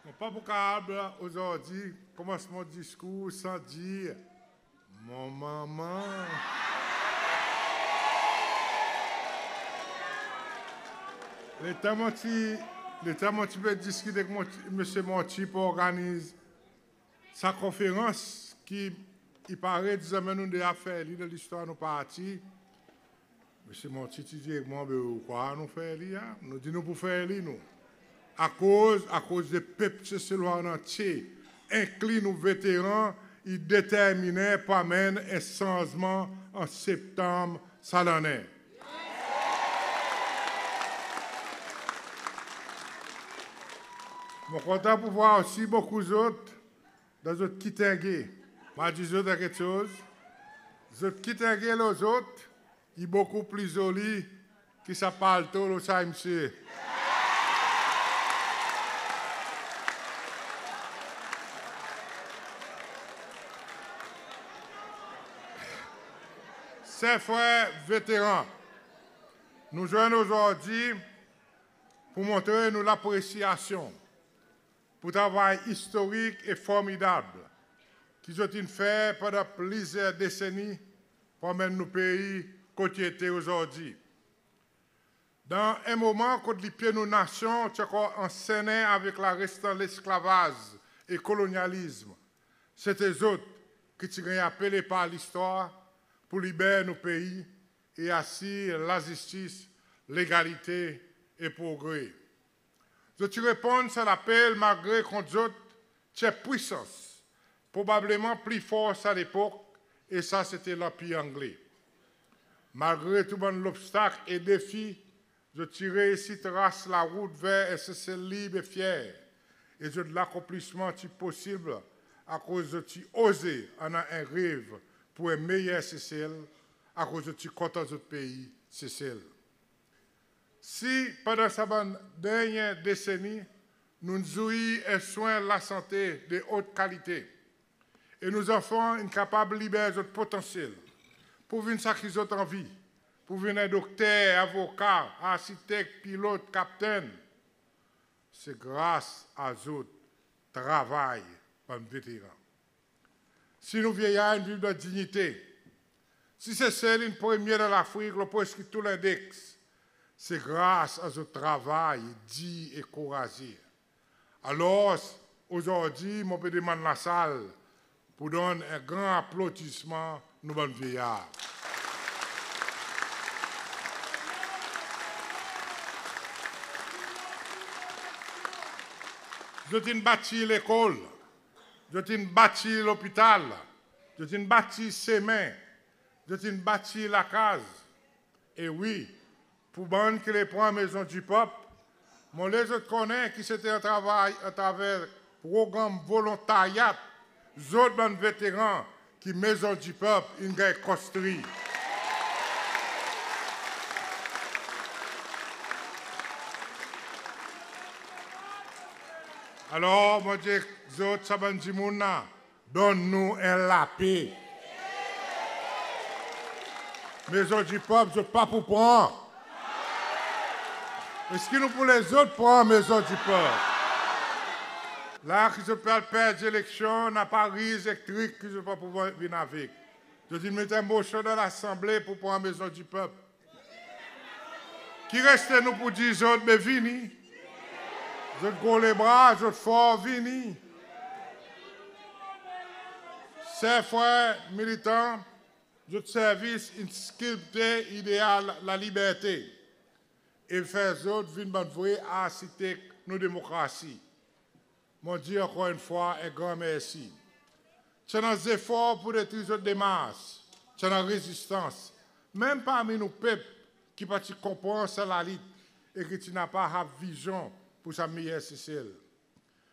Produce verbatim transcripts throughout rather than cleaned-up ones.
Mon pa pou kapab ozordi konmans mon diskour san dir mon manman. Letan mon ti, letan mon ti pe diskit ek mon, Msye Monti pour organiz sa konferans ki i paret zanmen nou'n deza fer li dan listwar nou parti, Msye Monti ti dir ek mwan, be ou krwar nou fer li a? Nou dir nou pou fer li nou. Akoz, akoz Lepep Seselwa an antye, enkli nou veteran, i determinen pour anmenn en sanzman an Septanm sa lannen. Mon kontan pour vwar osi bokou zot dan zot kitenge. Mon a dir zot en keksoz, zot kitenge lo zot i bokou pli zoli ki sa palto lo sa msye. Ser, frer, veteran, nou zwenn ozordi pour montre nou lapresyasyon pour travay istorik e formidab ki zot in fer pandan plizyer deseni pour anmenn nou pei kot i ete ozordi. Dan en moman kot lipye nou nasyon ti ankor ansennen avek larestan lesklavaz e kolonyalizm, sete zot ki ti ganny apele par listwar pour liber nou pei e asir lazistis, legalite e progre. Zot ti reponn sa lapel malgre kont zot ti en pwisans probableman pli for sa lepok, e sa sete Lanpir Angle. Malgre tou bann lobstak e defi, zot ti reisi tras larout ver en Sesel lib e fyer, e zot lakonplisman ti posib akoz zot ti oze annan en rev pour en meyer Sesel, akoz zot ti kontan zot pei Sesel. Si pandan sa bann dernyen deseni nou'n zwir en swen lasante de ot kalite, e nou zanfan in kapab liber zot potansyel pour vin sa ki zot anvi, pour vin en dokter, avoka, arsitek, pilot, kaptenn, se gras a zot travay, bann veteran. Si nou vyeyar in viv dan dinyite, si Sesel in premye dan Lafrik lo preski tou lendeks, se gras a zot travay dir e kourazye. Alors, ozordi mon pe demann lasal pour donn en gran aplodisman nou bann vyeyar. Zot in batir lekol, zot in batir lopital, zot in batir semen, zot in batir lakaz. E wi, pour bann ki le pran Maison du Peuple, mon le zot konnen ki sete an travay atraver progranm volontarya zot bann veteran ki Maison du Peuple in ganny konstri. Alors mon dir zot, sa bann dimoun la, donn nou en lape. Maison du Peuple zot pa pou pran. Eski nou pou les zot pran Maison du Peuple? La ki zot pe al perdi eleksyon, napa riz ek trik ki zot pa pou vin avek. Zot in met en mosyon dan Lasanble pour pran Maison du Peuple. Ki reste nou pou dir zot, be vini. Zot gro lebra, zot for, vini. Ser, frer, militan, zot servis in skilpte ideal laliberte e fer zot vin bann vre arsitek nou demokrasi. Mon dir ankor enn fwa en gran mersi. Ti annan zefor pour detri zot demars, ti annan rezistans, menm parmi nou pep ki pa ti konpran sa lalit e ki ti napa sa vizyon pour sa meyer Sesel.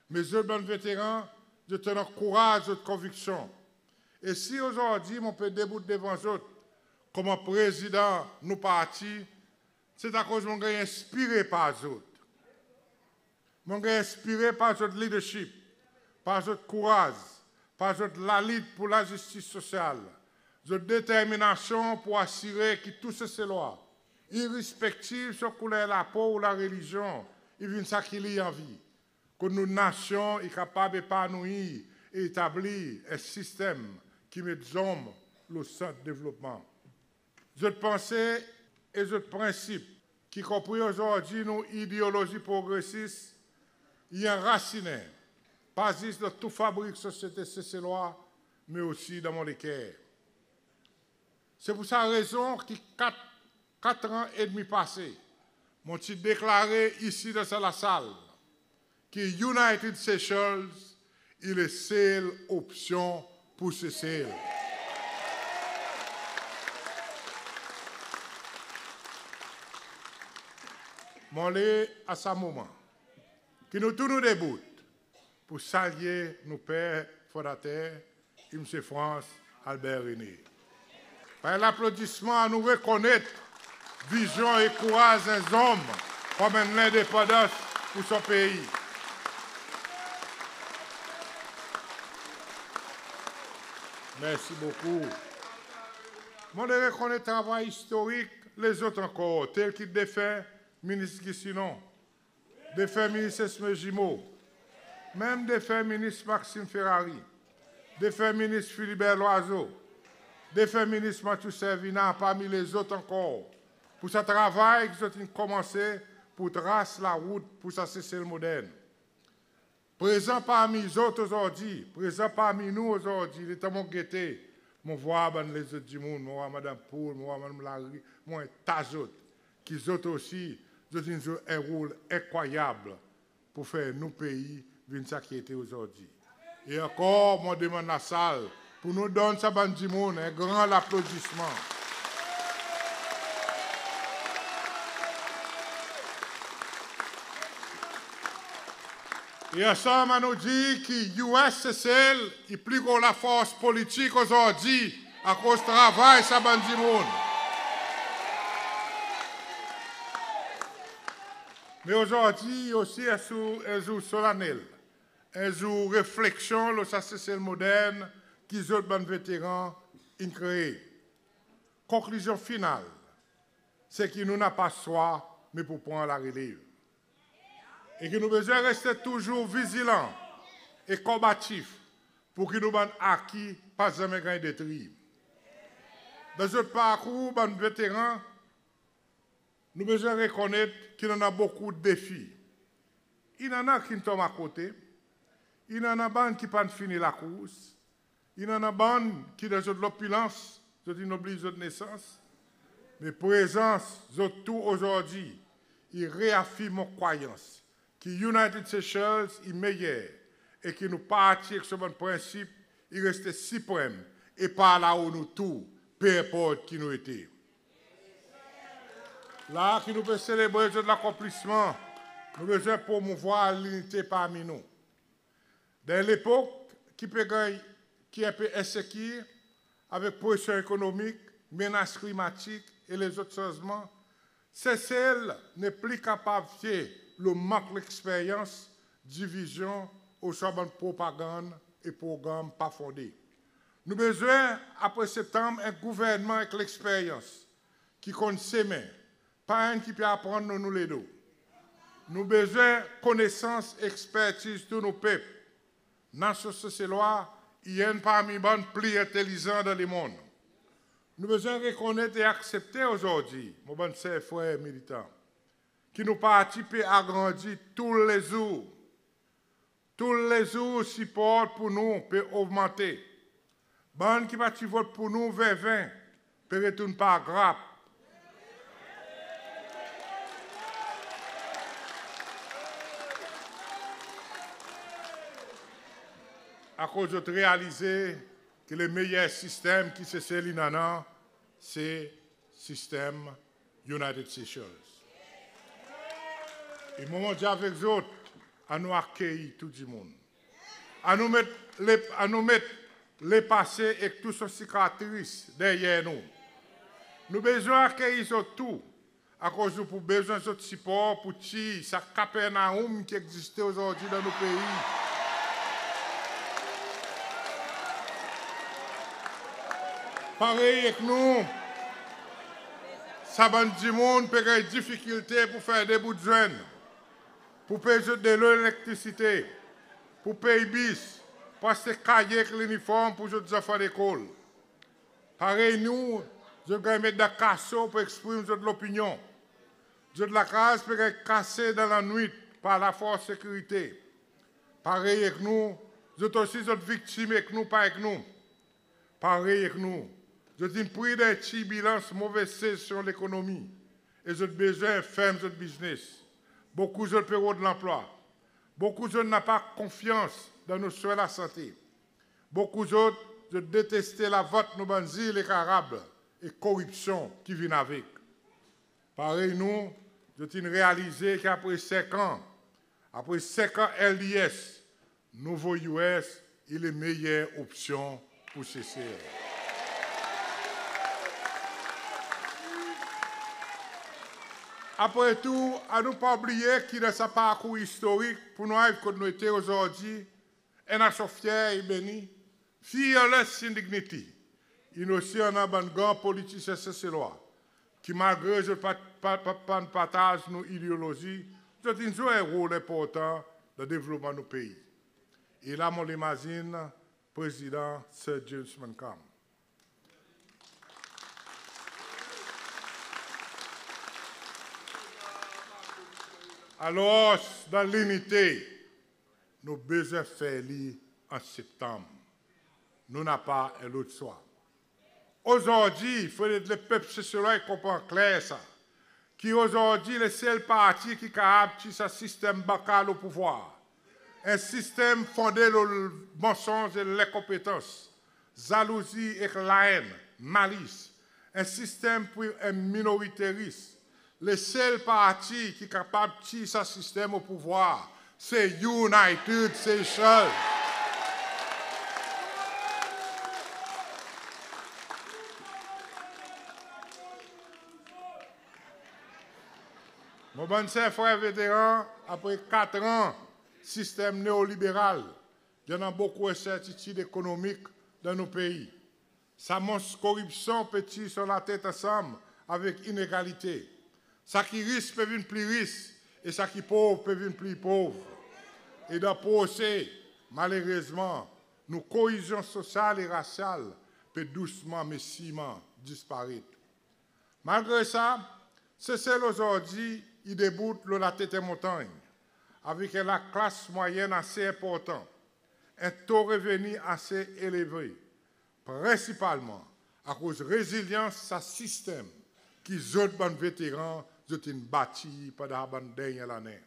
Me zot bann veteran, zot ti annan kouraz zot konviksyon. E si ozordi mon pe debout devan zot konman prezidan nou parti, se akoz mon ganny enspire par zot. Mon ganny enspire par zot leadership, par zot kouraz, par zot lalit pour lazistis sosyal, zot determinasyon pour asire ki tou Seselwa, irespektiv son kouler lapo ou larelizyon, i vin sa ki li anvi. kot nou nasyon i kapab epanouir e etablir en sistenm ki met zonm lo sant devlopman. Zot panse e zot prensip, ki konpri ozordi nou ideolozi progresis, i anrasinen pa zis dan tou fabrik sosyete Seselwa, me osi dan mon leker. Se pour sa rezon ki kat, kat an edmi pase, mon ti deklare isi dan sa lasal ki United Seychelles i lesel opsyon pour Sesel. Mon le a sa moman ki nou tou nou debout pour salye nou per fondater, Msye France Albert René. Par en laplodisman, annou rekonnet vizyon e kouraz en zonm pour anmenn lendepandans pour son pei. Mersi bokou. Mon le rekonnet travay istorik lezot ankor, tel ki defen Minis Guy Sinon, defen Minis Esmé Jumeau, menm defen Minis Maxime Ferrari, defen Minis Philibert Loizeau, defen Minis Mathieu Servina, parmi lezot ankor, pour sa travay ki zot in komanse pour tras larout pour sa Sesel modern. Prezan parmi zot ozordi, prezan parmi nou ozordi, letan mon gete, mon vwar bann lezot dimoun, mon vwar Madanm Pool, mon vwar Madanm Larue, mon vwar en ta zot, ki zot osi, zot in zwe en rol enkrwayab pour fer nou pei vin sa ki i ete ozordi. E ankor, mon demann lasal pour nou donn sa bann dimoun en gran laplodisman. E ansanm, annou dir ki U S Sesel i pli gro lafors politik ozordi akoz travay sa bann dimoun. Me ozordi i osi en zour, en zour solanel, en zour refleksyon lo sa Sesel modern ki zot bann veteran in kree. Konklizyon final, se ki nou napa swa, me pour pran larelev. E ki nou bezwen reste touzour vizilan e konbatif pour ki nou bann aki pa zanmen ganny detri. Dan zot parkour, bann veteran, nou bezwen rekonnet ki i annan bokou defi. I annan ki'n tonm akote, i annan bann ki pa'n fini lakours, i annan bann ki dan zot lopilans, zot in oubliy zot nesans. Me prezans zot tou ozordi i reafirm mon krwayans ki United Seychelles i meyer e ki nou parti ek son bann prensip i reste siprenm e par lao nou tou, pe enport ki nou ete. La ki nou pe selebre zot lakonplisman, nou bezwen promouvwar linite parmi nou. Dan en lepok ki pe ganny, ki en pe ensekir, avek presyon ekonomik, menas klimatik e lezot sanzman, Sesel nepli kapab fye lo mank leksperyans, divizyon, ouswa bann propagann e progranm pa fonde. Nou bezwen, apre Septanm, en gouvernman ek leksperyans, ki konn semen, pa enn ki pe aprann lo nou ledo. Nou bezwen konesans, ekspertiz tou nou pep. Nasyon Seselwa i enn parmi bann pli entelizan dan lemonn. Nou bezwen rekonnet e aksepte ozordi, mon bann ser frer militan, ki nou parti pe agrandi toulezour. Toulezour sipor pour nou pe ogmante. Bann ki pa ti vot pour nou ven ven pe retourn par grap. Akoz zot realize ki le meyer sistenm ki Sesel in annan, se sistenm United Seychelles. E mwan mon dir avek zot, annou akeyir tou dimoun. Annou met le, annou met lepase ek tou son sikatris deryer nou. Nou bezwen akeyir zot tou, akoz nou pou bezwen zot sipor pour tir sa Kapernaoum ki egziste ozordi dan nou pei. Parey ek nou, sa bann dimoun pe ganny difikilte pour fer de bout zwenn. pou pey zot delo ek elektrisite, pou pey bis, pou aste kaye ek liniform pour zot zanfan lekol. Parey nou, zot ganny met dan kaso pou eksprim zot lopinyon. Zot lakaz pe ganny kase dan lannwit par lafors sekirite. Parey ek nou, zot osi zot viktim ek nou pa ek nou. Parey ek nou, zot in pri dan en tirbilans move sezisyon lekonomi e zot bezwen ferm zot biznes. Bokou zot pe rod lanplwa. Bokou zot napa konfyans dan nou swen lasante. Bokou zot, zot deteste lavant nou bann zil ek Arab e koripsyon ki vin avek. Parey nou, zot in realize ki apre senk an, apre senk an LDS, nouvo US i le meyer opsyon pour Sesel. Apre tou, annou pa oubliye ki dan sa parkour istorik pour nou ariv kot nou ete ozordi, en nasyon fyer e beni, fearless in dignity, in osi annan bann gran politisyen Seselwa ki malgre zot pa, pa, pa, pa'n partaz nou ideolozi, zot in zwe en rol enportan dan devlopman nou pei. E la mon le mazin Prezidan Sir James Mancham. Alors, dan linite, nou bezwen fer li an Septanm. Nou napa en lot swa. Ozordi, fodre lepep Seselwa i konpran kler sa, ki ozordi lesel parti ki kapab tir sa sistenm bankal o pouvwar, en sistenm fonde lo mansonz e lenkonpetans, zalouzi ek laenn, malis, en sistenm pour en minorite ris, lesel parti ki kapab tir sa sistenm o pouvwar, se United Seychelles. Mon bann ser frer veteran, apre kat an sistenm neoliberal, i annan bokou ensertitid ekonomik dan nou pei. Sa mons koripsyon pe tir son latet ansanm avek inegalite. Sa ki ris pe vin pli ris e sa ki pov pe vin pli pov. E dan prose, malerezman, nou koezyon sosyal e rasyal pe dousman me sirman disparet. Malgre sa, Sesel ozordi i debout lo latet en montanny, avek en laklas mwayenn ase enportan, en to reveni ase eleve, prensipalman akoz rezilyans sa sistenm ki zot bann veteran zot in batir pandan sa bann dernyen lannen.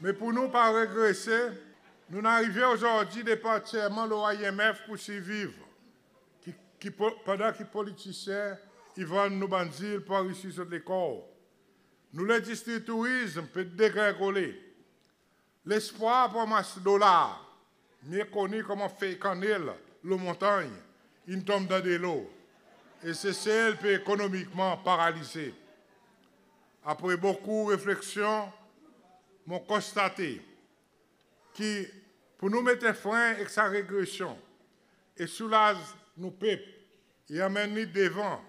Me pour nou pa regrese, nou'n arive ozordi depan antyerman lo IMF pour sirviv, ki, ki po-, pandan ki politisyen i vann nou bann zil pour anrisir zot lekor. Nou lendistri tourizm pe degrengole. Lespwar pour anmas dolar, mye koni konman fey kannel lo montanny, in tonm dan delo, e Sesel pe ekonomikman paralize. Apre bokou refleksyon, mon konstate ki pour nou met en fren ek sa regresyon e soulaz nou pep e anmenn li devan,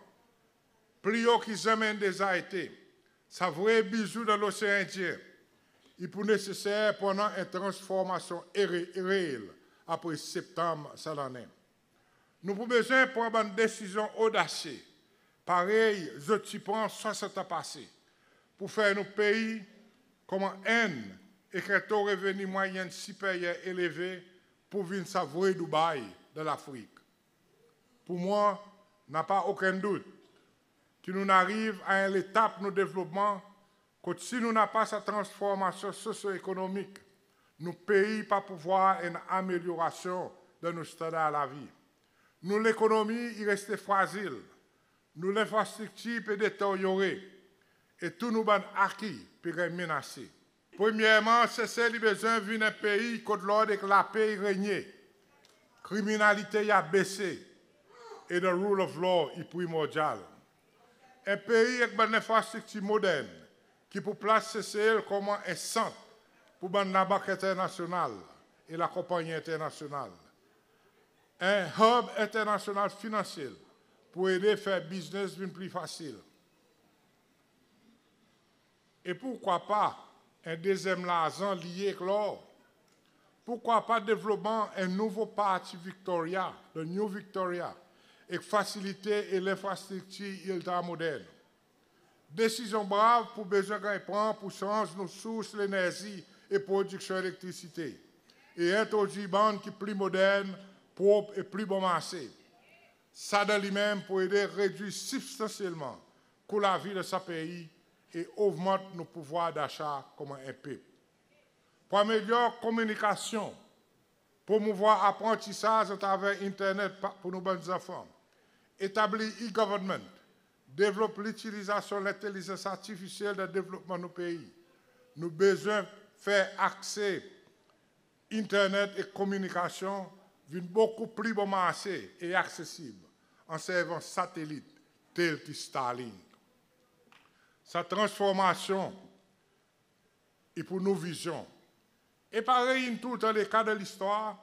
pli o ki zanmen in deza ete, sa vre bizou dan Losean Endyen, i pou neseser pour annan en transformasyon ere-, reel apre Septanm sa lannen. Nou pou bezwen pran bann desizyon odasye, parey zot ti pran swasant an pase, pour fer nou pei konman Enn ek en to reveni mwayenn siperyer eleve pou vin sa vre Dubai dan Lafrik. Pour mwan, napa okenn dout ki nou'n ariv a en letap nou devlopman kot si nou napa sa transformasyon sosyo-ekonomik, nou pei pa pou vwar en amelyorasyon dan nou standar lavi. Nou lekonomi i reste frazil, nou lenfrastriktir pe deteryore e tou nou bann aki pe ganny menase. Premyerman, Sesel i bezwen vin en pei kot lord ek lape i renye, kriminalite i abese e the rule of law i primordyal. En pei ek bann lenfrastriktir modern ki pou plas Sesel konman en sant pour bann labank enternasyonal e lakonpannyen enternasyonal. En hub enternasyonal finansyel pour ede fer biznes vin pli fasil. E pourkwa pa, en dezyenm larzan lye ek lor. Poukwa pa devlopman en nouvo parti Victoria, the New Victoria, ek fasilite e lenfrastriktir iltra modern? Desizyon brav pou bezwen ganny pran pou sanz nou sours lenerzi e prodiksyon elektrisite, e entrodwir bann ki pli modern, prop e pli bon marse. Sa dan li menm pou ede redwir sibstansyelman kou lavi dan sa pei e ogmant nou pouvwar dacha konman en pep. Pou amelyor kominikasyon, promouvwar aprantisaz atraver internet pa- pou nou bann zanfan, etablir e-government, devlop litilizasyon lentelizans artifisyel dan devlopman nou pei. Nou bezwen fer akse internet e kominikasyon vin bokou pli bon marse e aksesib an servan satelit tel ki Starlink. Sa transformasyon i pou nou vizyon. E parey in toultan leka dan listwar,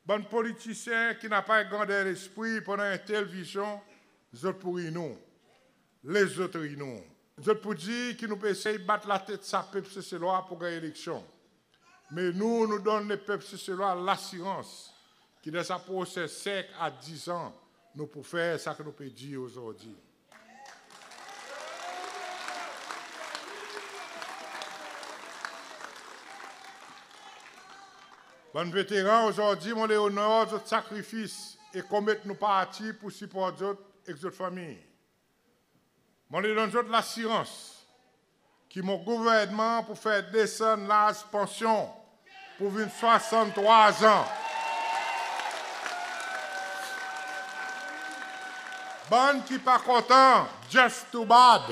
bann politisyen ki napa en grander lespri pandan en tel vizyon, zot pou ri nou. Les zot ri nou. Zot pou dir ki nou pe esey bat latet sa pep Seselwa pou ganny eleksyon. Me nou, nou donn lepep Seselwa lasirans ki dan sa prosen senk a diz an, nou pou fer sa ki nou pe dir ozordi. Bann veteran, ozordi mon le onor zot sakrifis e komet nou parti pou siport zot ek zot fanmir. Mon le donn zot lasirans ki mon gouvernman pou fer desann laz pansyon pou vin swasanntrwa an. Bann ki pa kontan, just too bad.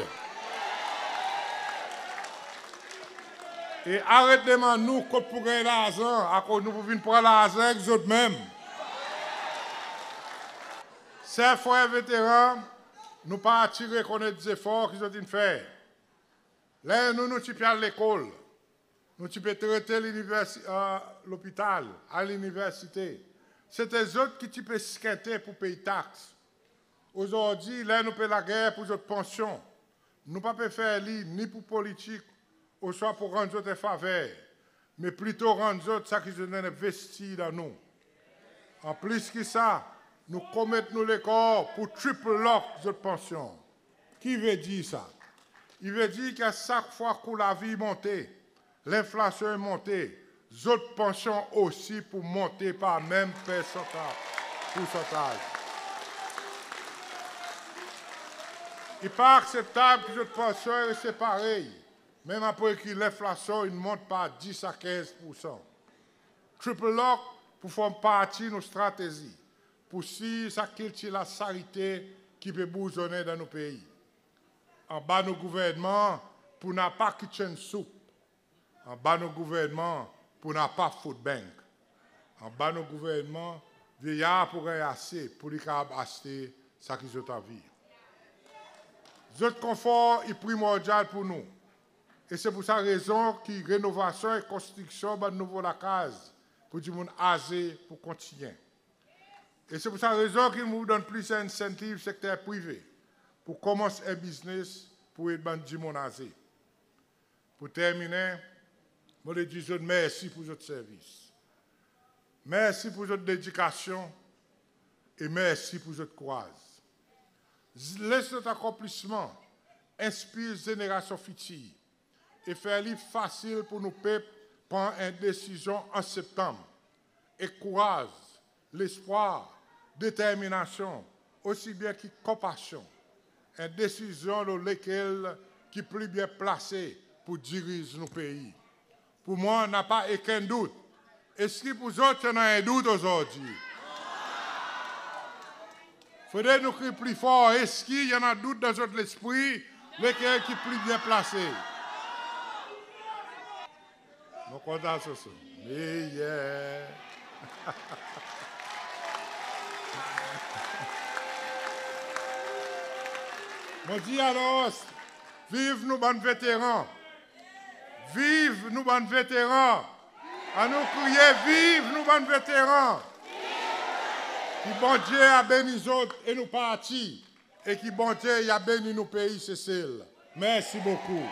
E aret demann nou kot pou ganny larzan, akoz nou pou vin pran larzan ek zot menm. Ser, frer, veteran, nou parti rekonnet zefor ki zot in fer. Ler nou, nou ti pe al lekol, nou ti pe trete liniversi- e, lopital, al liniversite. Sete zot ki ti pe skente pou pey taks. Ozordi, ler nou pe lager pou zot pansyon, nou pa pe fer li ni pou politik, oswa pou rann zot en faver, me plito rann zot sa ki zot in envestir dan nou. Anplis ki sa, nou komet nou lekor pou triple lock zot pansyon. Ki i vedir sa? I vedir ki a sak fwa kou lavi i monte, lenflasyon i monte, zot pansyon osi pou monte par menm persanta- poursantaz. I pa akseptab ki zot pansyon i reste parey, menm apre ki lenflasyon in mont par dis a kenz poursan. Triple lock pou form parti nou stratezi pou sir sa kiltir lasarite ki pe bourzonnen dan nou pei. Anba nou gouvernman pou napa kitchen soup. Anba nou gouvernman pou napa food bank. Anba nou gouvernman, vyeyar pou ganny ase pou li kapab aste sa ki zot anvi. Zot konfor i primordyal pou nou. E se pou sa rezon ki renovasyon e konstriksyon bann nouvo lakaz pou dimoun aze pou kontinyen. E se pou sa rezon ki nou donn plis ensentiv sekter prive pou konmans en biznes pou ed bann dimoun aze. Pou terminen, mon le dir zot mersi pou zot servis. Mersi pou zot dedikasyon e mersi pou zot kouraz. Les zot akonplisman enspir zenerasyon fitir e fer li fasil pou nou pep pran en desizyon an Septanm. Ek kouraz, lespwar, determinasyon, osi byen ki konpasyon, en desizyon lo lekel ki pli byen plase pou diriz nou pei. Pou mwan, napa okenn dout. Eski pou zot i annan en dout ozordi? Fodre nou kriy pli for, eski i annan dout dan zot lespri, lekel ki pli byen plase? Mon kontan sa, sa. Meyer. Mon dir alor, viv nou bann veteran. Viv nou bann veteran. Annou kriye, viv nou bann veteran. Ki Bondye a beni zot e nou parti. E ki Bondye i a beni nou pei Sesel. Mersi bokou.